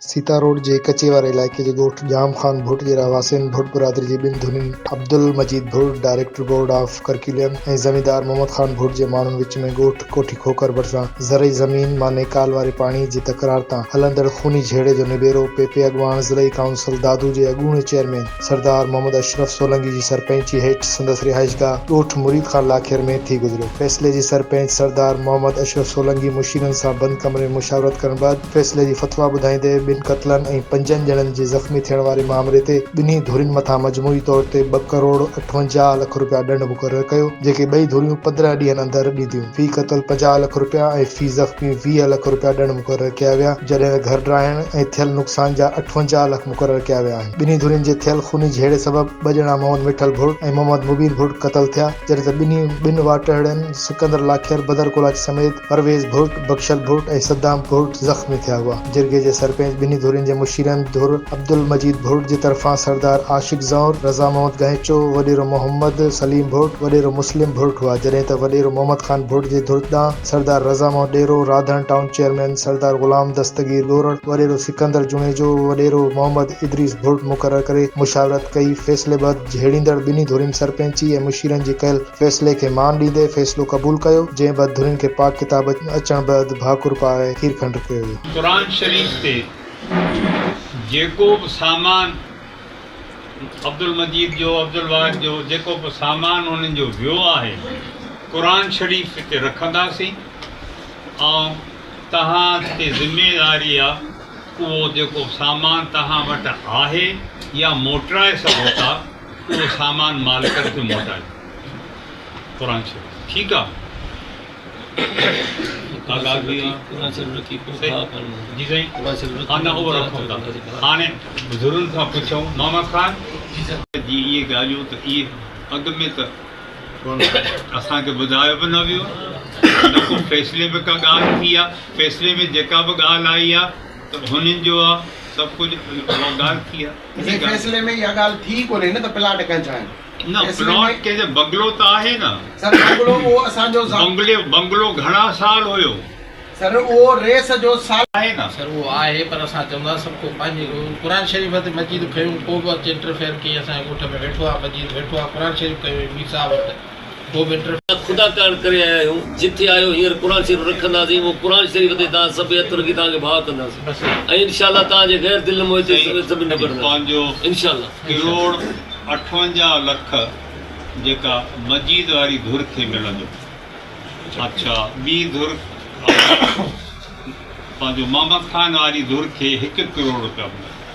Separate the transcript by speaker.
Speaker 1: Sita road جي ڪچي واري علائقي جي ڳوٺ ڄام خان ڀٽ جي رهواسين ڀٽ برادري جي ٻن ڌرين Abdul Majeed Bhat director board of curriculum ۽ زميندار محمد خان ڀٽ جي ماڻهن وچ ۾ ڳوٺ ڪوٺي کوکر ڀرسان زرعي زمين مان نيڪال واري پاڻي جي تڪرار تان هلندڙ خوني جهيڙي جو نبيرو پ پ اڳواڻ ضلعي ڪائونسل دادو جي اڳوڻي چيئرمين سردار محمد اشرف سولنگي جي سرپئنچي هيٺ سندس رهائشگاهه ڳوٺ مريد خان لاکير ۾ ٿي گذريو. فيصلي جي سرپئنچ سردار محمد اشرف سولنگي مشيرن سان بند ڪمري ۾ مشاورت ڪرڻ بعد فيصلي جي فتويٰ ٻڌائيندي ٻن قتلن ۽ پنجن ڄڻن جي زخمي ٿيڻ واري مامري تي ٻنهي ڌرين مٿان مجموعي طور تي ٻه ڪروڙ 58 لک رپيا ڏنڊ مقرر ڪيو جيڪي ٻئي ڌريون 15 ڏينهن اندر ڏينديون. في قتل 50 لک رپيا ۽ في زخمي 20 لک رپيا ڏنڊ مقرر ڪيا ويا جڏهن ته گهر ڊاهڻ ۽ ٿيل نقصان جا 58 لک مقرر ڪيا ويا آهن. ٻنهي ڌرين جي ٿيل خوني جهيڙي سبب ٻه ڄڻا محمد مٺل ڀرٽ ۽ محمد مبين ڀرٽ قتل ٿيا، جڏهن ته ٻنهي ٻن واٽهڙن سڪندر لاکير، بدر ڪولاچي سميت پرويز ڀرٽ، بخشل ڀرٽ ۽ صدام ڀرٽ زخمي ٿيا هئا. جرڳي جي سرپئنچ ٻنهي ڌرين جي مشيرن ڌر عبدالمجيد ڀرٽ جي طرفان سردار عاشق زئور، رضا محمد گهيچو، وڏيرو محمد سليم ڀرٽ، وڏيرو مسلم ڀرٽ هئا، جڏهن ته وڏيرو محمد خان ڀرٽ جي ڌر ڏانهن سردار رضا محمد ڏيرو، راڌڻ ٽائون چيئرمين سردار غلام دستگير ڳورڙ، وڏيرو سڪندر جوڻيجو، وڏيرو محمد ادريس ڀرٽ مقرر ڪري مشاورت ڪئي، فيصلي بعد جهيڙيندڙ ٻنهي ڌرين سرپئنچي ۽ مشيرن جي ڪيل فيصلي کي مان ڏيندي فيصلو قبول ڪيو، جنهن بعد ڌرين کي پاڪ ڪتاب اچڻ بعد ڀاڪر پائي کير کنڊ ڪيو ويو.
Speaker 2: قرآن شريف تي جيڪو به سامان عبدالمجيد جو عبدالواحد جو جيڪو به سامان انهن جو ويو آهي قرآن شريف تي رکنداسين ۽ توهان تي ذميواري آ اهو جيڪو سامان توهان وٽ آهي يا موٽرائي سگهو ٿا اهو سامان مالڪن کي موٽايو قرآن شريف ٺيڪ آ ڪا ڳالهه هئي جي سائين ها نه اهو رکون ٿا هاڻي بزرگن کان پڇون محمد خان جي اهي ڳالهيون ته اهي اڳ ۾ ته اسان کي ٻڌايو به نه ويو نه ڪو فيصلي ۾ ڪا ڳالهه ٿي آ فيصلي ۾ جيڪا به ڳالهه آئي آ ته هنن جو آ سڀ ڪجهه اها ڳالهه ٿي آ.
Speaker 3: سائين فيصلي ۾ اها ڳالهه ٿي ڪونهي نه ته پلاٽ ڪنهن جا آهن.
Speaker 2: نه پلاٽ ڪنهن جو بنگلو ته آهي نه.
Speaker 3: سر بنگلو اهو اسان جو.
Speaker 2: بنگلي بنگلو گهڻا سال هيو.
Speaker 3: سر اهو ريس جو سال.
Speaker 2: آهي نه.
Speaker 4: سر اهو آهي پر اسان چوندا سڀ ڪو پنهنجي قرآن شريف تي مجيد کنيون ڪو به اچي انٽرفيئر ڪئي اسان جي ڳوٺ ۾ ويٺو آ مجيد ويٺو آ قرآن شريف کنيو مير صاحب وٽ ڪو به انٽرفيئر.
Speaker 5: خدا ڪارڻ ڪري آيا آهيون جٿي آهيو هينئر قرآن شريف رکنداسين اهو قرآن شريف تي توهان سڀ هٿ رکي توهان کي ڀاء ڪنداسين ۽ انشاء الله توهان جي غير دل موهي تي
Speaker 2: سائين
Speaker 5: سڀ نبرنداسين
Speaker 2: پنهنجو
Speaker 5: انشاء الله.
Speaker 2: ڪروڙ 58 لک جيڪا مجيد واري ڌر کي ملندو. اڇا ٻي ڌر پنهنجو محمد خان واري ڌر کي هڪ ڪروڙ روپيا ملندا.